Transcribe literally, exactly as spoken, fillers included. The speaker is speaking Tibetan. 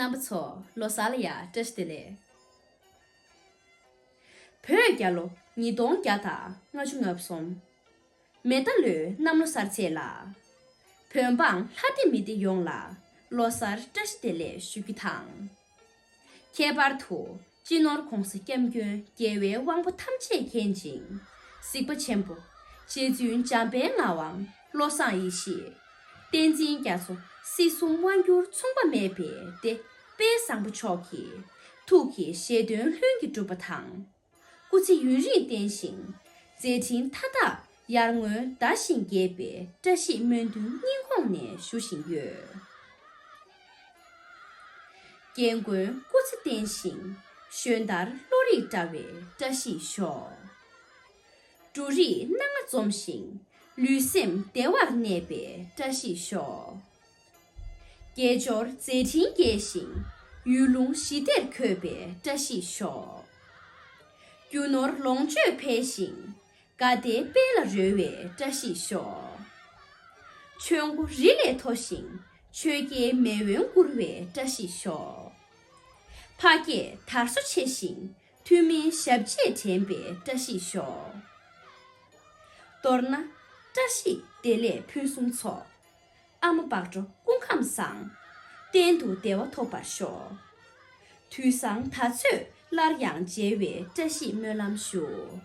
རྣམ་པ་ཚོ་ལོ་གསར་ལ་ཡ་བཀྲ་ཤིས་བདེ་ལེགས། བོད་རྒྱལ་ལོ་ཉིས་སྟོང་བརྒྱ་དང་ལྔ་བཅུ་ང་གསུམ། མེ་རྟ་ལོའི་གནམ་ལོ་གསར་ཚེས་ལ། བོད་འབངས་ལྷ་སྡེ་མི་སྡེ་ཡོངས་ལ་ལོ་གསར་བཀྲ་ཤིས་བདེ་ལེགས་ཞུ་རྒྱུ་དང་། ཁྱད་པར་དུ་སྤྱི་ནོར་༧གོང་ས་༧སྐྱབས་མགོན་རྒྱལ་བའི་དབང་པོ་ཐམས་ཅད་མཁྱེན་ཅིང་། གཟིགས་པ་ཆེན་པོ་རྗེ་བཙུན་འཇམ་དཔལ་ངག་དབང་བློ་བཟང་ཡེ་ཤེས། བསྟན་འཛིན་རྒྱ་མཚོ་སྲིད་གསུམ་དབང་བསྒྱུར་མཚུངས་པ་མེད་པའི་སྡེ་དཔལ་བཟང་པོ་མཆོག་གི་ཐུགས་ཀྱི་བཞེད་དོན་ལྷུན་གྱིས་གྲུབ་པ་དང་། སྐུ་ཚེ་ཡུན་རིང་བརྟན་ཞིང་། མཛད་འཕྲིན་མཐའ་དག་ཡར་ངོའི་ཟླ་བཞིན་རྒྱས་པའི་བཀྲ་ཤིས་སྨོན་འདུན་སྙིང་ཁོང་ནས་ཞུ་བཞིན་ཡོད། རྒན་རྒོན་སྐུ་ཚེ་བརྟན་ཞིང་། གཞོན་དར་བློ་རིག་བཀྲ་བའི་བཀྲ་ཤིས་ཤོག། འབྲུ་རིགས་སྣ་ལྔ་འཛོམས་ཤིང་། ལུས་སེམས་བདེ་བར་གནས་པའི་བཀྲ་ཤིས་ཤོག། དགེ་སྦྱོར་མཛད་འཕྲིན་རྒྱས་ཤིང་། ཡུལ་ལུང་ཞི་བདེར་འཁོད་པའི་བཀྲ་ཤིས་ཤོག། རྒྱུ་ནོར་ལོངས་སྤྱོད་འཕེལ་ཞིང་། དགའ་བདེའི་དཔལ་ལ་རོལ་བའི་བཀྲ་ཤིས་ཤོག། ཆོས་མགོ་རི་ལས་མཐོ་ཞིང་། ཆོས་རྒྱལ་མེས་དབོན་བཀུར་བའི་བཀྲ་ཤིས་ཤོག། འཕགས་སྐྱེས་དར་སོ་ཆེ་ཞིང་། ཐུན་མིན་ཞབས་རྗེས་དྲན་པའི་བཀྲ་ཤིས་ཤོག། མདོར་ན། བཀྲ་ཤིས་བདེ་ལེགས་ཕུན་སུམ་ཚོགས། ཨ་མ་བག་དྲོ་སྐུ་ཁམས་བཟང་། གཏན་དུ་བདེ་བ་ཐོབ་པར་ཤོག། དུས་བཟང་ད་ཚོད་སླར་ཡང་མཇལ་བའི་བཀྲ་ཤིས་སྨོན་ལམ་ཞུ།